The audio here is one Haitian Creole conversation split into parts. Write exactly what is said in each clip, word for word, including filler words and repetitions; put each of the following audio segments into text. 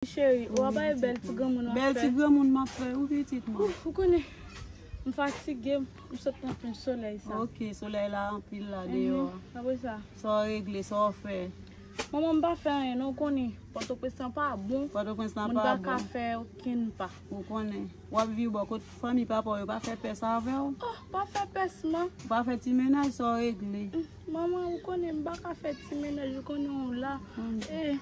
Cheri, w ap bay bèl ti granmoun w ap fè. Bèl ti granmoun m ap fè, wi, pitit mwen. Ouf, ou konnen, m fatige, m sot nan plen solèy sa. Ok, solèy la anpil la deyò a. Apre sa? Sa w regle, sa w fè? Manman, m pa fè anyen, non, ou konnen. Pòtoprens lan pa bon. Pòtoprens lan pa bon. Moun pa ka fè okenn pa. Ou konnen. W ap viv bò kot fanmi papa w, yo pa fè pès avè w? Oh, pa fè pès, man. Ou pa fè ti mennaj, sa w regle? Mm, manman, ou konnen m pa ka fè ti mennaj, ou konnen w la. Mm. Eh,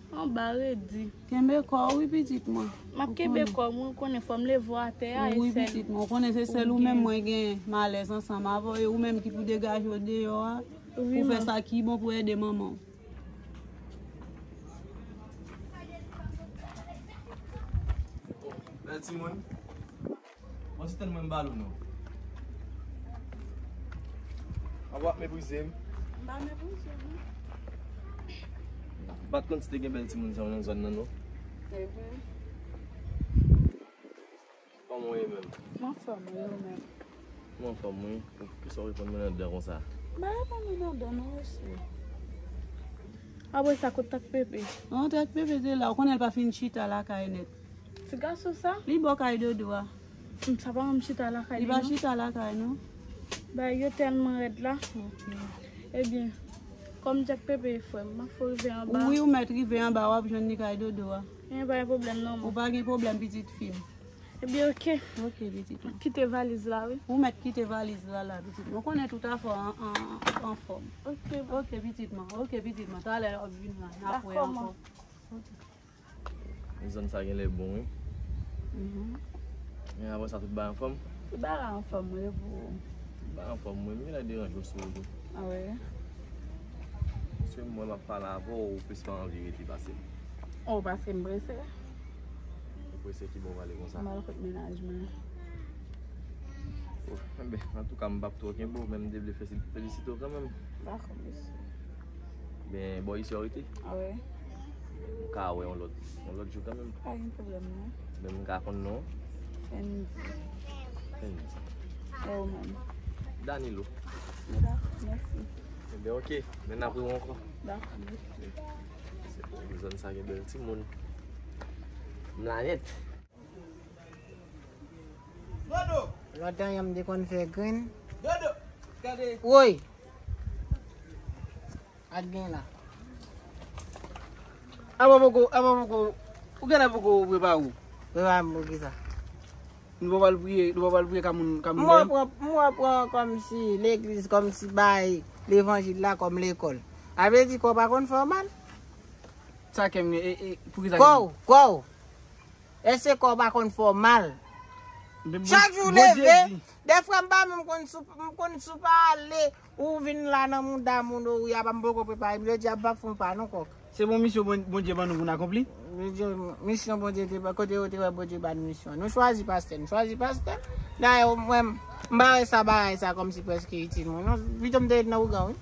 anba redi. Kenbe kò w, wi, pitit mwen. M ap kenbe kò m, ou konnen fò m leve w atè a, e sèl. Wi, pitit mwen, ou konnen se sèl ou menm mwen gen malèz ansanm avè w, e ou menm ki pou degaje w deyò a, pou fè sa ki bon pou ede manman w. Bèl timoun. Bon, ti tann mwen m bal ou non. An w ap meprize m. M pa meprize w non. M pa t konn si te gen bèl timoun sa yo nan zòn nan non. Se vre. Kòman w ye menm? M anfòm, wi, ou menm? M anfòm, wi. Poukisa w reponn mwen nan dan konsa? M pa reponn ou nan dan non, mesye. Apre sa, kot Tank Pepe? Non, Tank Pepe te la. Ou konnen l pa fin chita lakay nèt. Ti gason sa? Li bò kay Dodo a. Hmm, sa pa janm chita lakay li non. Li pa chita lakay non. Bagay yo tèlman rèd la. Ok. Ebyen, kòm Tank Pepe e frè m, m ap fè w rive anba. Wi, ou mèt rive anba, w ap jwenn li kay Dodo a. Gen pa gen pwoblèm non, man. Ou pa gen pwoblèm, pitit fi m. Ebyen, ok. Ok, pitit mwen. Kite valiz la, wi. Ou mèt kite valiz la, la, pitit mwen. Ou konnen tout afè an, an, anfòm. Ok. Ok, pitit mwen. Ok, pitit mwen. Talè w ap vin la, n ap wè ankò. Dakò, man. Ok. Zòn sa genlè bon, wi. Mhm. Men apre sa, tout bagay anfòm? Tout bagay anfòm, wi, pou ou. Tout bagay anfòm, wi. M genlè deranje w sou wout ou. Ah, wi. Paske mwen, m ap pale avè w, ou plis pa anvi rete pase m. Oh, paske m prese. Ou prese ki bò w prale konsa? M al kot mennaj mwen. Oh, enben, antouka, m p ap twò kenbe w, men m te vle fesi-, felisite w kanmenm. Dakò, mesye. Ben, bò isi w rete? Ah, wi. M ka wè yon lòt, yon lòt jou kanmenm. Pa gen pwoblèm, non. Men m ka konn non w? Fendi. Fendi. E ou menm? Danilo. Dakò, mèsi. Enben, ok. Men n ap wè w ankò. Dakò, mèsi. Se pou zòn sa gen bèl timoun. M la nèt. Lontan yon m te konn fè grenn. Woy! Ak gen la. Apa poko, apa poko, ou genlè poko prepare w? Prepare m pou kisa? Nou pa pral priye, nou pa pral priye ka moun, ka moun dèyè m? Mwen pran, mwen pran kòmsi legliz, kòmsi bay levanjil la kòm lekòl. A vle di kò pa konn fè w mal? Sa kè m gen, e, e, pou kisa? Kò w, kò w. Èske kò w pa konn fè w mal? Chak jou w leve, dèfwa m pa menm konn si w, m konn si w pa ale, ou vin la nan mouda moun, o wi, apa m poko prepare m, jodi a m p ap fè yon pa non kòk. Se bon misyon Bon-, Bondye ban nou pou n akonpli? Bondye, misyon Bondye te ba, kote yo te wè Bondye ba n misyon? Nou chwazi pastè, nou chwazi pastè. Dayè, mwen, m pa wè sa bagay sa kòmsi prèske itil mwen. Non, pito m te ret nan ougan, wi.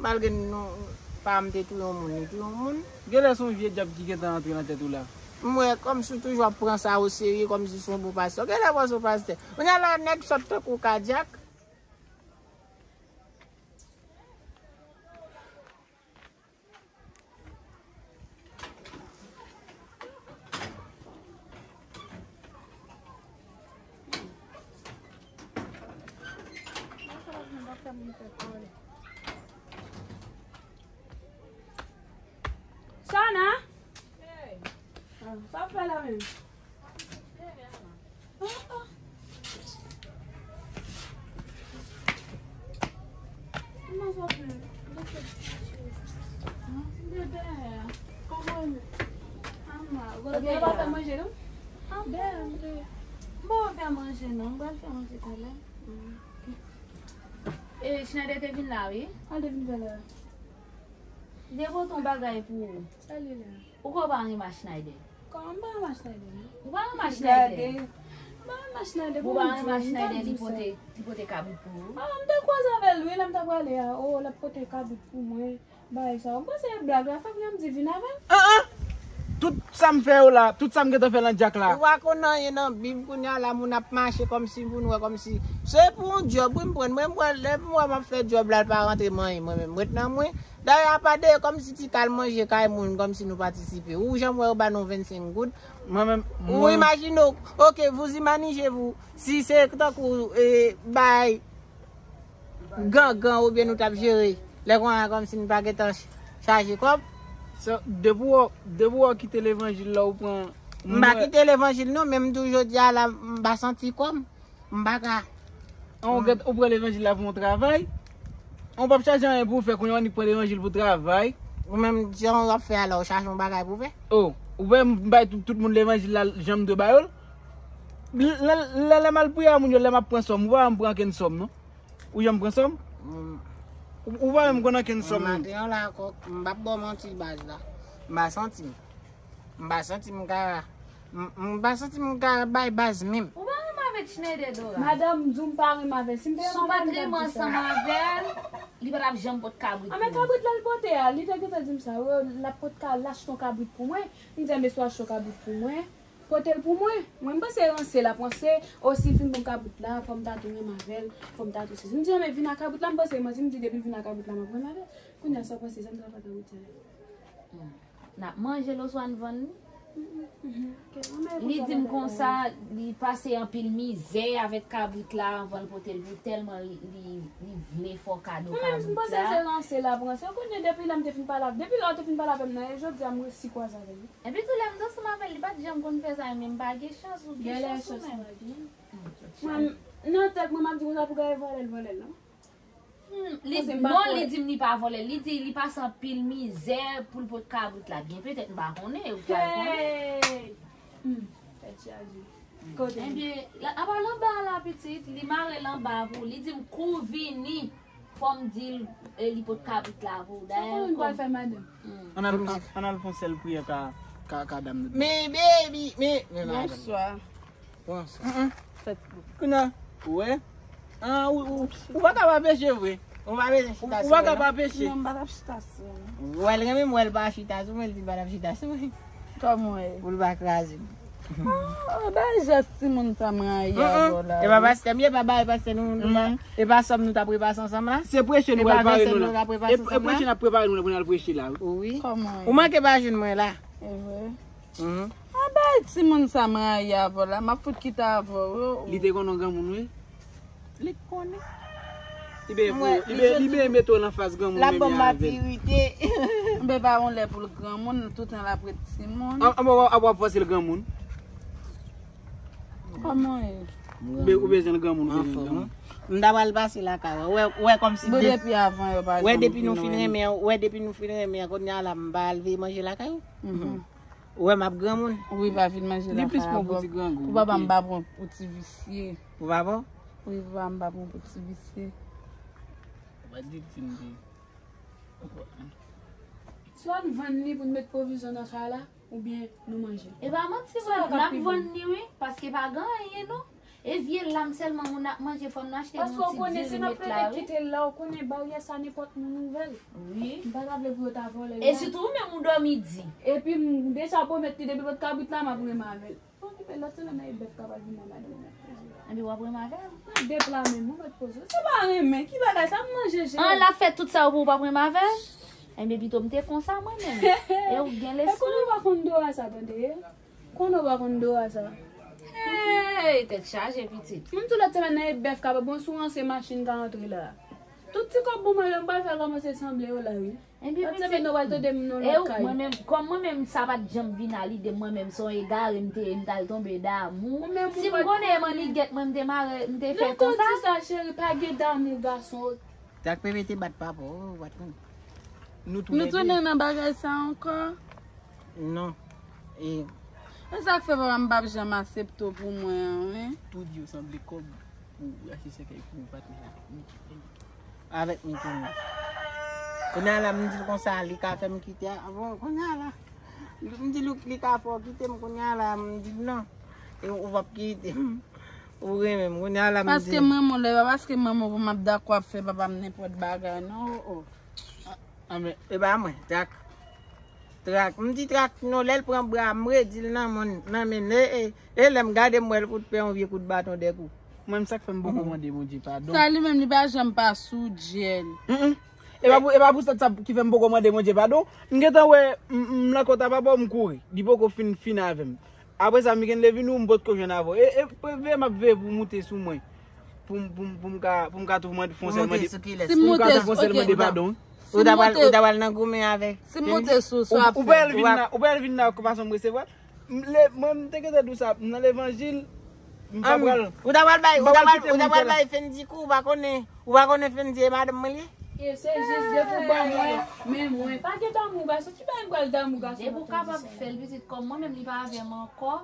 Malgre nou, pa m te touye yon moun, li touye yon moun. Genlè se yon vye dyab ki gentan antre nan tèt ou la. M wè kòmsi w toujou ap pran sa oserye, kòmsi se yon bon pastè. Genlè w se yon pastè. Kounye a la, nèg sòt tankou kadyak. Shana? Ah, sa w ap fè la menm? Ah, ah. Kòman sa w fè? Mwen fè ti mache. Ah, m te dèyè a. Kòman? Ama, ou pa fè manje, non? Ah, dèyè, m te. M pa fè manje, non. M pral fè manje talè. Mm. E, Schneider te vin la, wi? Al te vin fè la. Li te pote yon bagay pou ou. Sa li la? Ou kwè w pa renmen Schneider? Kòman m pa renmen Schneider, non? Ou pa renmen Schneider? M pa renmen Schneider, pou m di w, m t ap di w sa. Ou pa renmen Schneider, li pote, li pote kabrit pou ou? Ah, m te kwaze avè l, wi, lè m t ap prale a. Oh, l ap pote kabrit pou mwen. Bagay sa yo. M panse se blag la, sa kounye a m di vin avè m. Ah, ah! Tout sa m fè yo la, tout sa m gentan fè nan dyak la. Ou pa konn anyen nan Bib, kounye a la moun ap mache kòmsi pou nou wè, kòmsi se pou yon djòb, wi, m pran, mwen, m pran, lè m wè m ap fè djòb la, l pa rantre m anyen, mwen menm, m ret nan mwen. Dayè, apa de kòmsi ti kal manje kay moun, kòmsi nou patisipe. Ou janm wè yo ba nou vennsenk goud? Mwen menm, ou imajine w, ok, vous imaginez-vous, si se tankou e, bay gangan oubyen nou t ap jere, lè konnya kòmsi nou pa gentan ch- chaje kòb. Depi w, depi w kite levanjil la, ou pran. M pa kite levanjil non, men m di w jodi a la, m pa santi kò m. M pa ka. An, ou gad, ou pran levanjil la pou yon travay. An, ou p ap chache anyen pou w fè, kounye a w annik pran levanjil pou travay. Ou menm, jan w ap fè a la, ou chache yon bagay pou w fè? Oh, ou wè m bay tout, tout moun levanjil la, jan m dwe ba yo l? Lè, lè, lè m al priye a moun yo, lè m ap pran sòm, ou pa wè m pran kenn sòm, non? Ou janm pran sòm? Ou, ou pa menm konn ankenn sòm menm. Maten an la, kòk, m p ap ba w manti, baz la. M pa santi m. M pa santi m ka, m, m pa santi m ka bay baz menm. Ou pa renmen avèk Schneider, Dora? Madanm, m di w m pa renmen avè l. Si m te renmen avè l, m t ap di sa. Si w pa t renmen ansanm avè l, li pa t ap janm pot kabrit pou ou. A, men kabrit la l pote a, li te gentan di m sa, wi, l ap pot ka, l achte yon kabrit pou mwen. M di, enben, si w achte yon kabrit pou mwen, pote l pou mwen. Mwen, m panse ranse l ap ranse, o, si l fin ban m kabrit la, fò m ta tou renmen avè l, fò m ta tou sezi. M di, enben, vin ak kabrit la, m panse manti, m di, depi l vin ak kabrit la, m ap renmen avè l. Kounye a, sa w panse, sa m ta fè ak kabrit sa? N ap manje l oswa n vann li? Li di m konsa, li pase anpil mizè avèk kabrit la anvan l pote l pou tèlman li, li, li vle fè w kado kabrit la. Mwen menm, m panse se ranse l ap ranse. Kounye a, depi lè m te fin pale avè, depi lè w te fin pale avè m nan, e jodi a m resi kwaze avè l. Epi tou lè m t ansanm avè l, li pa t janm konn fè sa, men m pa gen chans, ou gen chans ou menm. Mwen, nan tèt mwen, m ap di konsa pou gade vòlè l, vòlè l, non. Hmm, li, non, li di m li pa vòlè. Li di li pase anpil mizè pou l pot kabrit la byen. Petèt m pa konnen, ou pa konnen. Hey! Hmm, tèt chaje. Kote m? Ebyen, la, apa l anba la, pitit, li mare l anba pou li di m kou vini, fò m di l, e, li pot kabrit la pou ou. Dayè, sa konnen m pral fè, madanm? Hmm. Ann al, ann al fè yon sèl priyè ka, ka, ka dam nan. Men, baby, men, men, madanm. Bonswa. Bon, sa. Kounye a, ou wè? Ah, ou, ou, ou pa ka pa peche vre. Ou pa bezwen chita sou mwen, non. Ou pa ka pa peche. Non, m pa t ap chita sou ou. Wè l renmen m, wè l pa chita sou mwen, l di l pa t ap chita sou mwen. Kòman w ye? Pou l pa kraze m. Oh, bay jès timoun sa m rayi avè w la. E pa pastè m ye, e pa bay pastè nou, nou pa, e pa sòm nou t ap repase ansanm la? Se preche nou pral pare nou la. E, e preche n ap prepare nou la pou n al preche la, wi. Wi. Kòman w ye? Ou manke pa jwenn mwen la. E vre. Mhm. A bay timoun sa m rayi avè w la, m ap fout kite avè w, wi. Li te konn yon granmoun, wi. Li konnen. Li ben, li ben, li ben mete w nan faz granmoun menm jan avè l. L ap ban m matirite. Enben pa yon lè pou l granmoun, toutan l ap ret timoun. An, an, w ap, w ap fòse l granmoun. Kòman w ye? Ou be-, ou bezwen l granmoun, ou bezwen l granmoun. M ta pral pase lakay ou. Wè, wè kòmsi bon, depi avan yo pa janm fin renmen. Wè depi nou fin renmen, wè depi nou fin renmen, kounye a la m pa al veye manje lakay ou. Mhm. Ou wè m ap granmoun. Wi, pa vin manje lakay avè m. Li plis bon pou ti grangou. Pou papa m pa bon pou ti visye. Pou papa w? Wi, papa m pa bon pou ti visye. Ou pa di l si m te. Swa n vann li pou n met pwovizyon nan kay la, oubyen nou manje l. E pa manti, vre, n ap vann li, wi, paske pa gen anyen, non. E vye lam sèlman moun ap manje, fò n achte nou ti diri met la, wi. Paske w konnen, si n ap plede kite l la, w konnen baryè sa nenpòt moun ouvè l. Wi. M pa ta vle pou yo ta vòlè l. E sitou ou menm ou dòmi di. Epi m deja pwomèt li depi pot kabrit la, m ap renmen avè l. Okipe, lòt semèn nan e bèf k ap al vin nan madanm nan. Epi w ap renmen avè l? Nan de pla menm, ou mèt poze w. Se pa renmen, ki bagay sa, m manje je. An, l ap fè tout sa yo pou w p ap renmen avè l? Ebyen, pito m te konsa mwen menm. E ou gen lespri. E konnen w pa konn Dora sa, tande? Konnen w pa konn Dora sa. Hey, tèt chaje, pitit. M di w lòt semèn nan e bèf k ap, bon, sou ranse machin ka antre la. Tout ti kòb bon mwen yo, m pral fè kòmanse sanble yo la, wi. Ebyen, pitit, e ou, mwen menm, kòm mwen menm, sa pa t janm vin a lide m, mwen menm, se yon egare m te ye, m t al tonbe damou. Si m konnen e mannigèt mwen, m te mare, m te fè konsa. Di sa, cheri, pa gen damou gason. Dak pepe te bat papa w, ou pa t konnen. Nou tounen nan bagay sa ankò? Non. E sa k fè papa m p ap janm asepte w pou mwen an, wi. Tou di yo sanble kòb pou achte sèkèy pou ou pa touche. Avèk Mickley. Kounye a la, m di l konsa, li ka fè m kite a. Bon, kounye a la, m di l li ka fè w kite m, kounye a la, m di l non. E ou p ap kite m. Ou renmen m, kounye a la, m di l. Paske m renmen w, lè pa paske m renmen w pou m ap dakò ap fè papa m nenpòt bagay, non, o, o. A, a, men, e pa mwen, Trak. Trak. M di Trak non, lè l pran bra m, m redi l nan men, nan men l, e, e, e lè m gade m wè l fout fè yon vye kout baton dèkou. Mwen, sa k fè m poko mande Bondye padon. Sa li menm, li pa janm pa sou djèl. Mm, mm. E pa pou, e pa pou sa, sa ki fè m poko mande Bondye padon. M gentan wè, m, m nan kòt a papa, m kouri. Li poko fin, fin avè m. Apre sa, Mikenn vini, m potko jwenn avè w. E, e, veye m ap veye pou moute sou mwen. Pou m, pou m, pou m ka, pou m ka tou mande, fon sèl mande. Si m moute sou, ok. Ou ta pral, ou ta pral nan goumen avèk. Si m moute sou, sa w ap fè? Ou pral vin la, ou pral vin la, kòman sa m resevwa l? M le, mwen, m te gentan di w sa, m nan levanjil, m pa pral. Ou ta pral bay, ou ta pral, ou ta pral bay Fendi kou, ou pa konnen, ou pa konnen Fendi e madanm mwen li ye? E se jis depi w ban mwen, men mwen pa gen damou gason, ki bagay m pral damou gason? Depi w kapab fè l pitit kòm mwen menm, li pa avè m ankò.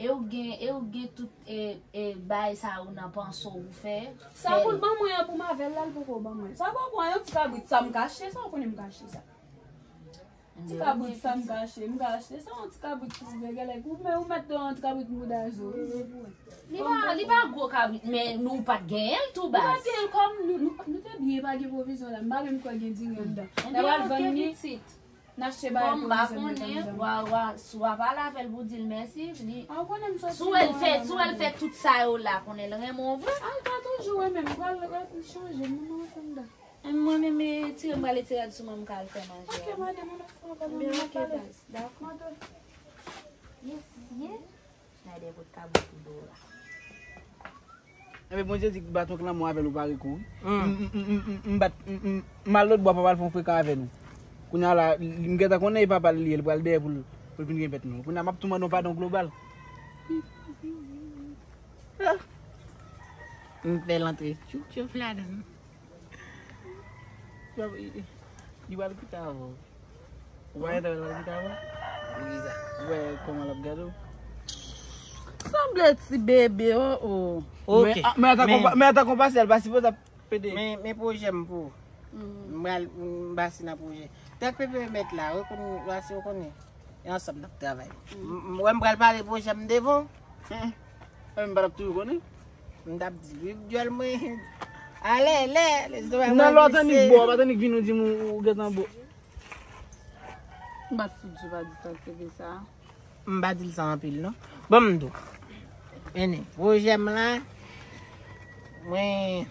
E ou gen, e ou gen tout, e, e, bay sa ou nan panse ou fè. Sa pou l ban mwen an, pou m avè l la, l poko ban mwen. Sa pa pran yon ti kabrit, sa m ka achte, sa ou konnen m ka achte sa. Ti kabrit sa m ka achte, m ka achte sa yon ti kabrit pou vegèlè. Ou men ou mèt yon ti kabrit mouda zo. Li pa, li pa gwo kabrit, men nou pa t genyen l tou baz. Nou pa t genyen l kòm nou, nou, nou te byen pa gen pwovizyon la. M pa menm kwè gen diri anndan. N a pral vann li. N achte bagay pwovizyon anndan. Bon, m pa konnen, wa, wa, si w ap pale avè l pou di l mèsi, li. A, ou konnen m soti. Si w wè l fè, si w wè l fè tout sa yo la, konnen l renmen w vre. A, l pa toujou renmen m, m pral chanje, m nan fè m da. Mwen menm, e, tire m prale ti rad sou mwen, m ka al fè manje a. Ok, madanm, ou nan fè yon bagay, m ap pale. Dakò. Mesye, Nader pot kabrit pou do la. Ebyen, Bondye di baton k lanmò avè l ou pare kouri. M, m, m, m, m, m bat, m, m, m al lòt bò, papa l fè yon frekan avè nou. Kounye a la, m gentan konnen e papa l li ye, l pral dèyè pou l, pou l vin gen pèt nou. Kounye a, m ap tou mande yon padon global. M fè l antre tchouf tchouf ladan l. Li pral kite avè w. Ou pa gentan wè l pral kite avè w? Ou wè kòman l ap gade w? Sanble ti bebe, o, o. Ok. Men, men atan konpa-, men atan konpasyèl pa sipoze ap pede. Men, men pwojè m pou ou. M pral, m pase nan pwojè. Tank pepe mèt la, ou konn, ou konnen. E ansanm n ap travay. M, m, wè m pral pale pwojè m devan w. Mwen menm pa t ap toujou konnen. M t ap di l, wi, dyòl mwen. Ale, lè, lestomak mwen glise. Nan lè w tannik bo, w pa tannik vin ou di m ou, ou gentan bo. M pa t fout di w pa di sa, bebe sa. M pa di l sa anpil, non. Bon, m di w. Ene, pwojè m la, mwen,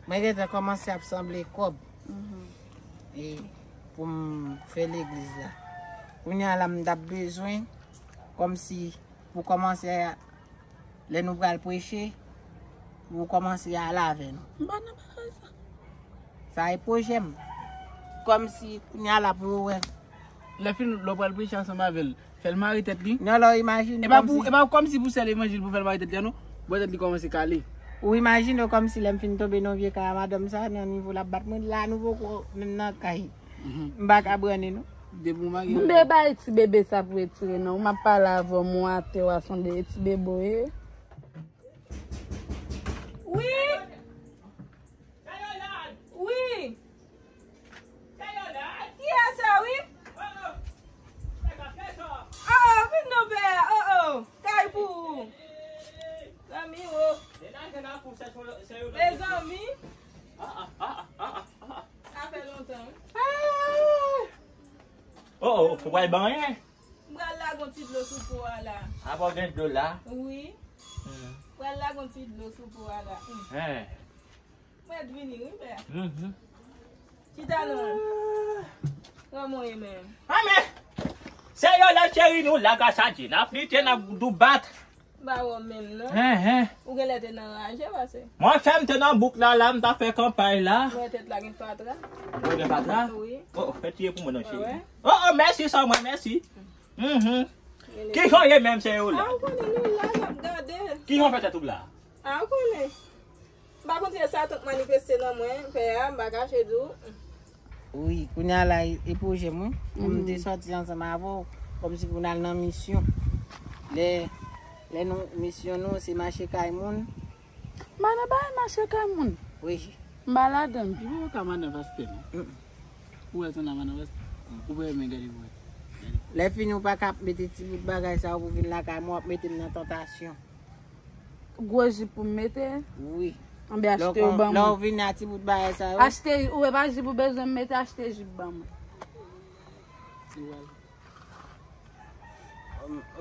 mwen gentan kòmanse ap sanble kòb. E pou m fè legliz la. Kounye a la, m t ap bezwen, kòmsi, pou kòmanse, lè nou pral preche, pou w kòmanse ale avè nou. M pa nan bagay sa. Sa e pwojè m. Kòmsi, kounye a la, pou yo wè. Lè fini, lè w pral preche ansanm avè l, fè l mare tèt li. Non, lè w imajine. E pa pou, e pa kòmsi pou sèl evanjil pou fè l mare tèt li an, non. Bò tèt li kòmanse kale. Ou imajine w kòmsi lè m fin tonbe nan vye kay a madanm sa, nan nivo l ap bat mwen, la nou poko menm nan kay. M pa ka brannen, non. Depi w marye. M te bay ti bebe sa pou retire, non. M ap pale avè w, mwen atè, w a sonde e ti bebe w ye. Wi. Wi. Kiyès sa, wi? Oh, oh, vin non, pè. Oh, oh. Kay pou ou. Zanmi, oh. Mezanmi. Sa fè lontan, wi. Oh, oh, ou pral ban anyen? M pral lage yon ti dlo sou po a la. Apa w gen dlo la? Wi. Pral lage yon ti dlo sou po a la. Mèt vini, wi, pè. Chita non. Kòman w ye menm? A, men, se yo la, cheri, nou la ka chaje. N ap lite, n ap doubat. M pa wè w menm, non. Ou genlè te nan raje, pase. Mwen fè m te nan bouk la, la, m ta fè kanpay la. Mwen tèt la gen fatra. Ou gen fatra? Wi. Oh, fè tiye pou mwen, non, cheri. Oh, oh, mèsi, sè mwen, mèsi. Kijan w ye menm, sè yo la? A, ou konnen nou la, n ap gade. Kijan w fè tèt ou la? A, ou konnen. M pa konn si se sa tank manifeste nan mwen, pè a, m pa kache di w. Wi, kounye a la, e, e pwojè m, wi. Pou m te sòti ansanm avè w, kòmsi pou n al nan misyon. Lè, lè nou, misyon nou, se mache kay moun. M pa nan bagay mache kay moun. Wi. M pa ladan l. Li poko ka madan pastè, non. Ou wè l sanble madan pastè? Ou pa renmen gade pou wè. Lè fini, ou pa ka ap mete ti bout bagay sa yo pou vin lakay mwen, w ap mete m nan tantasyon. Gwo jip pou m mete? Wi. Anben achte yo ban mwen. Lè w vini a ti bout bagay sa yo. Achte, ou wè pa jip ou bezwen m mete, achte jip ban mwen.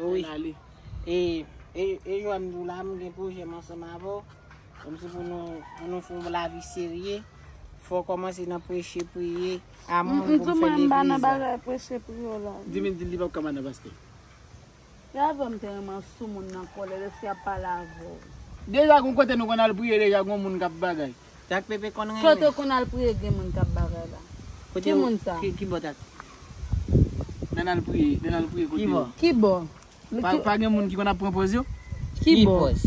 Wi. E, e, e jwè m di w la, m gen pwojè m ansanm avè w. Kòmsi pou nou, pou nou fè yon lavi serye. Fò w kòmanse nan preche, priye, a moun pou m fè legliz la. M di mwen m pa nan bagay preche, priye la. Di m, di l li p ap ka madan pastè. Gade m te renmen sou moun nan kòlè, lè fi ap pale avè w. Deja gon kote nou konn al priye deja gon moun k ap bagay. Tak Pepe konn renmen. Kote w konn al priye gen moun k ap bagay la. Ki moun sa? Ki bò tak? Lè n al priye, lè n al priye kote yo. Ki bò? Ki bò? Pa gen moun ki konn ap pran pòz yo? Ki bò? Pòz.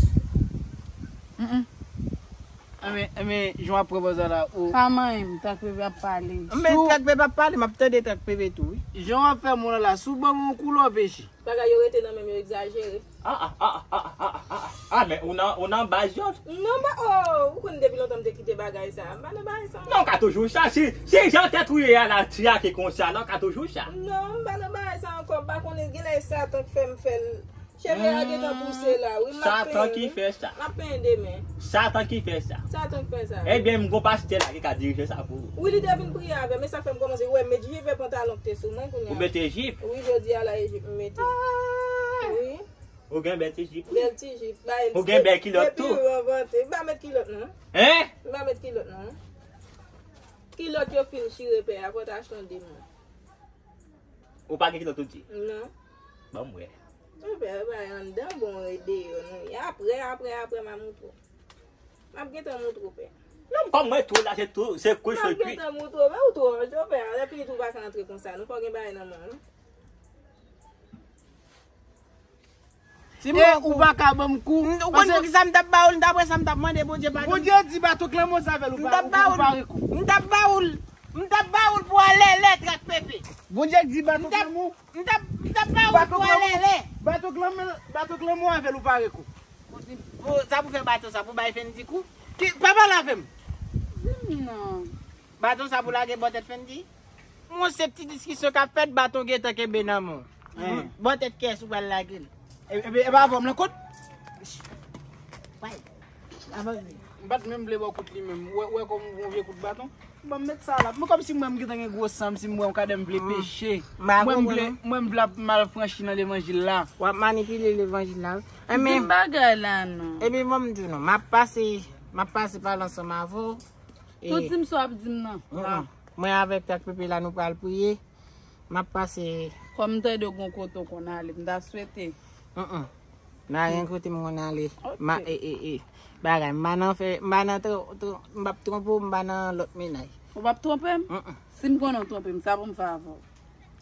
Enben, enben, jan w ap pran pòz la la ou. Pa manyen m, tak Pepe ap pale. Enben, tak Pepe ap pale, m ap tande tak Pepe tou wi. Jan w ap fè moun la la, si w ban m yon koulè w peche. Bagay yo rete nan men m, yo egzajere. Ah, ah, ah, ah, ah, ah, ah, ah, men ou nan, ou nan baz yo. Non, m pa, oh, ou konn depi lontan m te kite bagay sa. M pa nan bagay sa. Non, ou ka toujou chache. Si jan tèt ou ye a la, tchake konsa, non, ou ka toujou chache. Non, m pa nan bagay sa ankò. M pa konnen, genlè e Satan k fè m fè l. Cheve a gentan pouse la, wi, m ap penyen. Satan ki fè sa. M ap penyen demen. Satan ki fè sa. Satan k fè sa. Ebyen, m gon pastè la ki ka dirije sa pou ou. Wi, li te vin priye avè m, e sa fè m kòmanse, ou wè, m met jip e pantalon k te sou mwen kounye a. Ou mete jip? Wi, jodi a la e jip m mete. Wi. Ou gen bèl ti jip, wi. Bèl ti jip, ba el. Ou gen bèl kilòt tou. Epi ou envante. M pa met kilòt, non. Hein? M pa met kilòt, non. Kilòt yo fin chire pè a, fò w ta achte yon de mwa. Ou pa gen kilòt ou di? Non. Ban m wè. Ou pè bay anndan bon e deyò nou ye. Apre, apre, apre m a moutre w. M ap gentan moutre w pè. Non, kòm mwen tou la, se tou, se kouch ou kwi. M ap gentan moutre w, men ou twò cho pè. Lè fini tou ou pa ka antre konsa, non, fò w gen bagay nan men w, non. Ti mwen ou pa ka ban m kou. Ou konn poukisa m t ap ba ou l, dapre sa m t ap mande Bondye padon. Bondye di bato k lanmou sa avè l ou pa reko. M t ap ba ou l. M t ap ba ou l pou alèlè trak pepe. Bondye di bato k lanmou. M t ap m t ap ba ou l pou alèlè. Bato k lanmou avè l ou pa reko. Sa pou fè bato sa pou bay Fendi kou. Pa pale avè m. Di m non. Bato sa pou lage bò tèt Fendi. Yon se ti diskisyon k ap fèt, baton gentan kenbe nan men w. Bò tèt kiyès ou pral lage l? E pa avè w m nan kout? M pa t menm vle ba w kout li menm. Ou wè kòm ou gon vye kout baton? Ban m met sa la. Mwen kòmsi m wè m gentan gen gwo san, si m wè yon kadè m vle peche. Mwen m vle ap mal franchi nan levanjil la. W ap manipile levanjil la wi. Di m bagay la non. Epi ban m di w non, m ap pase, m ap pase pale ansanm avè w. Tou di m sa w ap di m nan. Mwen avèk Tèt Pepe la nou pral priye. M ap pase. Kòm m tande w gon kote w konn ale, m ta swete. M pa gen kote m konn ale. M a, e, e, e. Bagay, m pa nan fè, m pa nan, m p ap twonpe w, m pa nan lòt mennaj. Ou p ap twonpe m? Si m konnen w twonpe m, sa pou m fè avè w?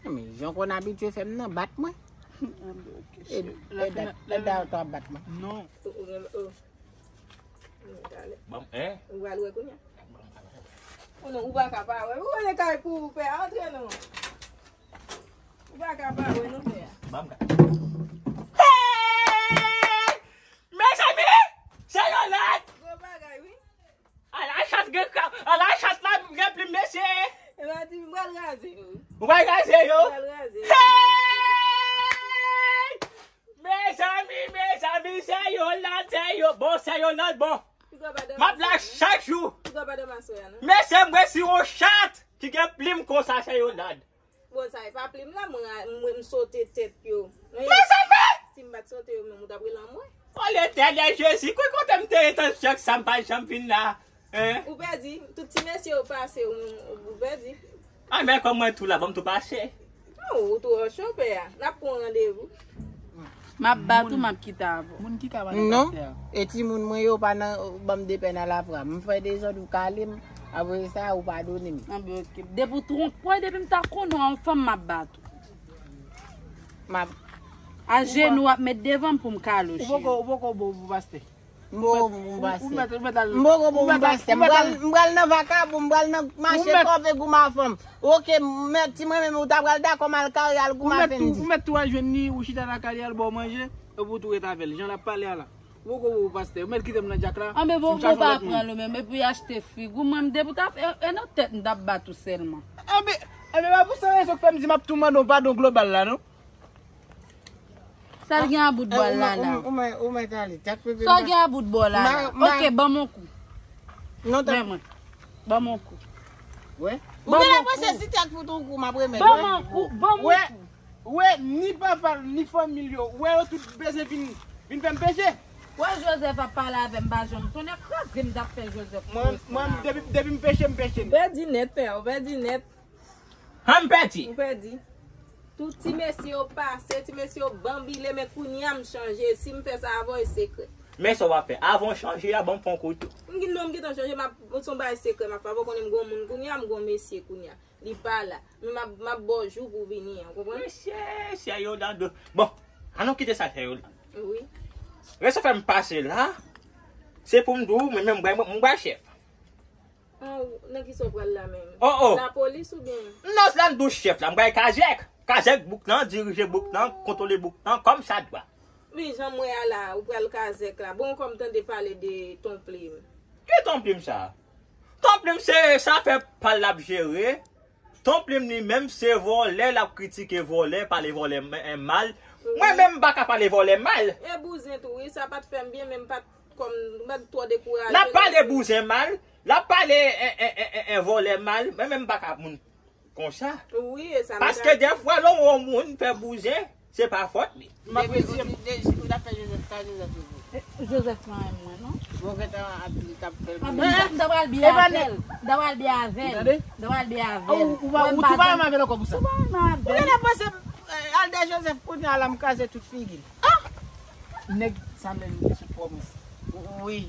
Men, jan w konn abitye fè m nan, bat mwen. E dayè w t ap bat mwen. Non. Ban m, hein? Ou pral wè kounye a. Ou non, ou pa ka pa wè. Ou konnen kay pou ou pè a, antre non. Ou pa ka pa wè non pè a. Ban m gade. Hey! Mezanmi! Se yon lòd! Gwo bagay wi. Ala chans gen kran, ala chans la gen plim mesye. E pa di m pral raze yo. Ou pral raze yo? M pral raze yo. Hey! Mezanmi, mezanmi, se yon lòd, se yon bon, se yon lòd bon. M ap la chak jou. Mesye, m resi yon chat ki gen plim konsa, se yon lòd. Bon, sa e pa plim la, mwen, mwen m sote tèt yo. Mezanmi! Si m pa t sote yo menm, ou t ap rele anmwe. O Letènèl Jezi, ki kote m te ye tan chak sa m pa janm vin la? Hein? Ou pèdi, tout ti mesye yo pase, ou, ou pèdi. A men kòm mwen tou la, ban m tou pase. Non, ou twò cho pè a. N ap pran randevou. M ap bat ou, m ap kite avè w. Moun ki ka madan pastè a? Non, e timoun mwen yo pa nan, ban m de pè nan lafra. M fè dezòd ou kale m, apre sa ou padone m. Anben oke. Depi w twonpe w, depi m ta konnen w a yon fanm m ap bat ou. M ap. Ajenou w ap met devan m pou m kale w cheri. Ou poko, ou poko bon pou pastè. M poko bon pou pastè. M poko bon pou pastè. M pral, m pral nan vakabon, m pral nan mache kòve goumen a fanm. Oke, mèt ti mwen menm, ou ta pral dakò m al kare al goumen a Fendi. Ou mèt tou al jwenn li, ou chita nan kay li al ba w manje, epi ou tou ret avè l. Jan l ap pale a la. Ou poko bon pou pastè. Ou mèt kite m nan djak la. Anben bon, ou pa pran l ou menm, epi achte fig ou menm depi w ta fè, e nan tèt m t ap bat ou sèlman. Anben, anben pa pou sa rezon k fè m di m ap tou mande w padon global la non. Sa l gen a bout bwal la la? Ou mèt ale. Sa w gen a bout bwal la la? Oke, ban m yon kou. Men mwen. Ban m yon kou. Ou genlè panse si tèt fout yon kou m ap remèt. Ban m yon kou, ban m yon kou. Ou wè, ni papa l, ni fanmi l yo, ou wè yo tout bezwen vin, vin fè m peche. Wè Joseph ap pale avè m, m pa janm, tonnè kraze m t ap fè Joseph. Mwen, mwen, depi, depi m peche, m peche. Ou pèdi nèt, frè, ou pèdi nèt. An m pèdi. Ou pèdi. Tout ti mesye yo pase, ti mesye yo banbile, men kounye a m chanje. Si m fè sa avan, e sekrè. Men sa w ap fè. Avan w chanje a, ban m fè yon kou tou. M gen, non, m gentan chanje, m ap, se yon bagay sekrè m ap fè. Avan w konnen m gen yon moun kounye a, m gen yon mesye kounye a. Li pa la. Men m ap, m ap ba w jou pou w vini an, ou konprann? Mesye, sè Yolande. Bon, an nou kite sa, sè Yolande. Wi. Rezon fè m pase la, se pou m di w, men, men m bay, m bay chèf. An, nan kisa w pral la menm? Oh, oh. Lapolis oubyen? Non, se la m di w chèf la, m bay kazèk. Kazèk bouk nan, dirije bouk nan, kontwole bouk nan, kòm sa dwa. Men jan m wè a la, ou pral kazèk la. Bon, kòm tande pale de Ton Plim. Ki Ton Plim sa? Ton Plim se sa fè pa l ap jere. Ton Plim li menm se vòlè, l ap kritike vòlè, pale vòlè m-, en mal. Mwen menm m pa ka pale vòlè mal. E bouzen tou, wi, sa pa t fè m byen, men m pa t kòm, m pa t twò dekouraje. L ap pale bouzen mal, l ap pale en, en, en, en, en vòlè mal, mwen menm m pa ka moun konsa. Wi, e sa m. Paske dèfwa lè w wè yon moun fè bouzen, se pa fòt li. M apresye. Depi ou di, ou t ap fè Joseph, sa Joseph yo di. Joseph pa renmen mwen, non. Bon, gentan ap di l t ap fè l. M ta pral byen avè l. M ta pral byen avè l. M ta pral byen avè l. Ou, ou pa, ou tou pa renmen avè l ankò pou sa. Ou pa renmen avè l. Ou gentan panse, eh, Alda Joseph kounye a la m kraze tout figi l. Nèg sa menm li sou pwomès. Wi.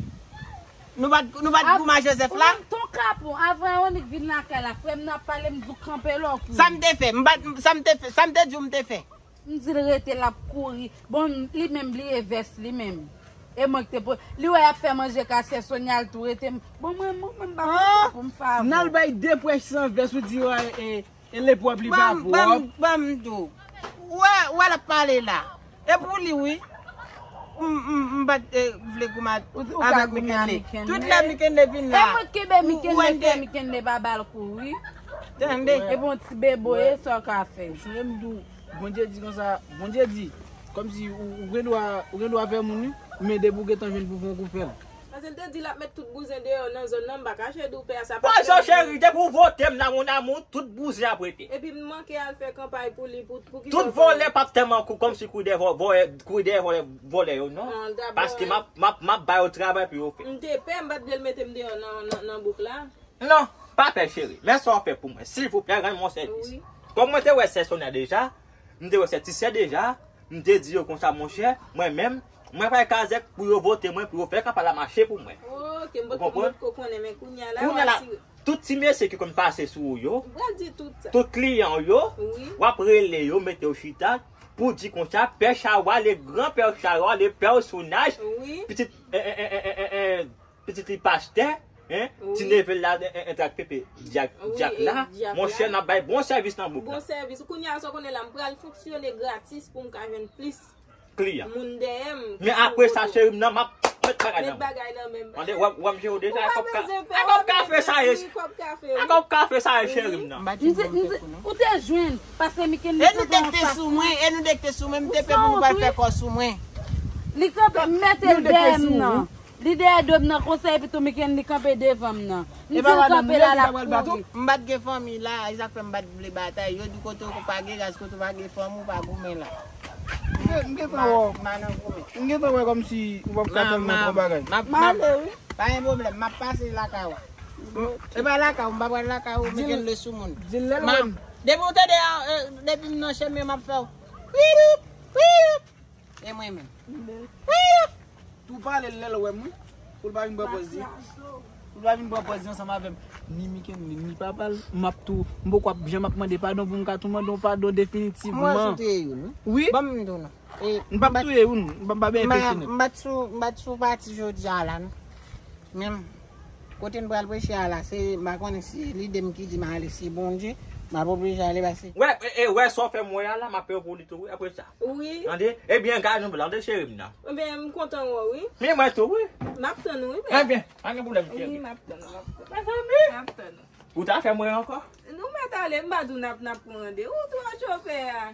Nou pa t, nou pa t goumen Joseph la? Ou menm Ton Kapon, avan Awonik vin lakay la, frè m nan ap pale, m di w kanpe lòk ou. Sa m te fè? M pa t, sa m te fè, sa m te di w m te fè? M di l rete, l ap kouri. Bon, li menm bliye vès li menm. E mwen ki te po-, li wè y ap fè manje ka sè Sonia, l tou rete. Bon, mwen, mwen, mwen, m pa konn sa pou m fè avè w. N al bay de pwèch san vès, ou di, e, e, e lepwòp li pa pwòp. Ban m, ban m, ban m tou. Wè, wè l ap pale la. E pou li, wi. M, m, m pa t, e, vle goumen avèk Mikenle. Tout lè Mikenle vin la. E mwen kenbe Mikenle, fè Mikenle pa ba l kou, wi. Tande. E bon ti beboye, sa w ka fè. Sonje m di w, Bondye di konsa, Bondye di, kòmsi ou, ou gen dwa, ou gen dwa fè moun wi, men depi w gentan jwenn pou fè yon kou fè l. Paske l te di l ap met tout bouzen deyò nan zòn nan, m pa kache di w pè a sa pa. Pozo cheri, depi w vote m la, mon amour, tout bouzen ap rete. Epi m manke al fè kanpay pou li, pou, pou ki sa. Tout vòlè p ap tèlman kou, kòmsi kouri dèyè vò-, vòlè, kouri dèyè vòlè, vòlè yo, non. Paske m ap, m ap, m ap ba yo travay pou yo fè. M te pè, m pa t vle l mete m deyò nan, nan, nan bouk la. Non, pa pè cheri, men sa w fè pou mwen, silvouplè, rann mwen sèvis. Wi. Kòm mwen te wè sè Sonia deja, m te wè sè ti sè deja, m te di yo konsa, monchè, mwen menm, mwen pral kazèk pou yo vote mwen, pou yo fè kanpay la mache pou mwen. Ok, m pa t konn potko konnen, men kounye a la, w asire. Tout ti mesye ki konn pase sou ou yo, m pral di tout sa. Tout kliyan w yo, wi, w ap rele yo, mete yo chita, pou di konsa, pè Chawa, le gran pè Chawa, le pèsonaj, wi, pitit, eh, eh, pitit li pastè, hein? Wi. Ti neve l la, en, en, en trak pepe dyak, wi, dyak la. Monchè, n ap bay bon sèvis nan bouk la. Bon sèvis. Kounye a, sa w konnen la, m pral fonksyone gratis pou m ka jwenn plis kliyan. Moun dèyè m. Men apre sa, cheri m nan, m ap met bagay nan men. Met bagay nan men m. Tande, w ap, w ap jere w deja. Ou pa bezwen pè, w ap ka fè sa ye. Ak w ap ka fè sa ye, cheri m nan. M di, m di, ou te jwenn, paske Miken li kanpe anfas mwen. E nou dèk te sou mwen, e nou dèk te sou mwen, m te pè pou nou pral fè kò sou mwen. Li kanpe, m mete l dèyè m nan. Li dèyè do m nan konsa, epi tou Miken li kanpe devan m nan. M di l kanpe la, l ap kouri. M pa t gen fanmi la, e sa k fè m pa t vle batay. Yo di kote w pa gen raz, kote w pa gen fanmi, w pa goumen la. M gen, m gentan wè w. M pa nan goumen. M gentan wè kòmsi ou p ap ka tèlman fè yon bagay. M ale, wi. Pa gen pwoblèm, m ap pase lakay ou. E pa lakay ou, m pa pral lakay ou, Miken le sou moun. Di l lè l wè m. Depi w tande, eh, depi m nan chemen, m ap fè w. Widup, widup. E mwen menm. Wi! Tou pale l lè l wè m, wi. Pou l pa vin pran pòz li. Pou l pa vin pran pòz li ansanm avè m. Ni Miken, ni, ni papa l, m ap tou, m poko ap janm ap mande padon pou m ka tou mande yon padon definitivman. Mwen sou touye youn, wi. Wi? Ban m di w non. M p ap touye youn, m p ap, m p ap enpeche nèt. M pa t sou, m pa t sou pati jodi a la, non. Menm. Kote n pral preche a la, se, m pa konnen si lide m ki di m ale, si Bondye, m ap oblije ale pase. Wè, e, e, wè sa w fè m wè a la, m ap peye w pou li tou, wi, apre sa. Wi. Tande? Ebyen, gade nou, tande cheri m nan. Ebyen, m kontan wè w, wi. Men mwen tou, wi. M ap tann ou, wi, bebe. Ebyen, pa gen pwoblèm, cheri. Wi, m ap tann ou, m ap tann ou. Mezanmi. M ap tann ou. Ou ta fè m wè ankò? Nou mèt ale, m pa di w n ap, n ap pran randevou, ou twa chofè a.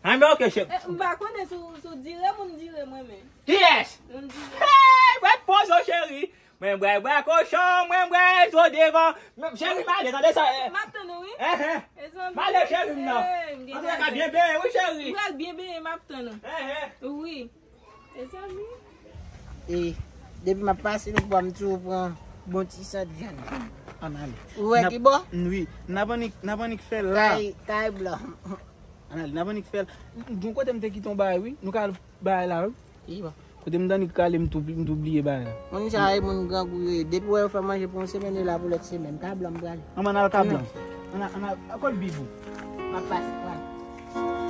Anben, oke, cheri. E, m pa konnen si w, si w dire moun dire mwen, men. Kiyès? Moun dire. Hey, wè pozo, cheri. Mwen bwè, bwè kochon, mwen bwè zo devan. Men, cheri, m ale, tande sa, eh. M ap tann ou, wi. Eh, eh. M ale, cheri m nan. Antouka, byen benyen, wi, cheri. M pral byen benyen, m ap tann ou. Eh, eh. Wi. Mezanmi. E depi m ap pase nou bò, m toujou pran bon ti sant vyann. Ann ale. Ou wè ki bò? Wi, n ap annik, n ap annik fè l la. Kay, kay blan. Ann ale, n ap annik fè l. Gon kote m te kite yon bagay, wi. Nou ka al bagay la, wi. Ki bò? Kote m t annik ale, m tou, m tou bliye bagay la. Moun sa e moun grangou yo ye. Depi w wè yo fè manje pou yon semèn, yo la pou lòt semèn. Ka blan m prale. Ann al ka blan. Ann al, ann al, kot Bibou? M ap pase pran.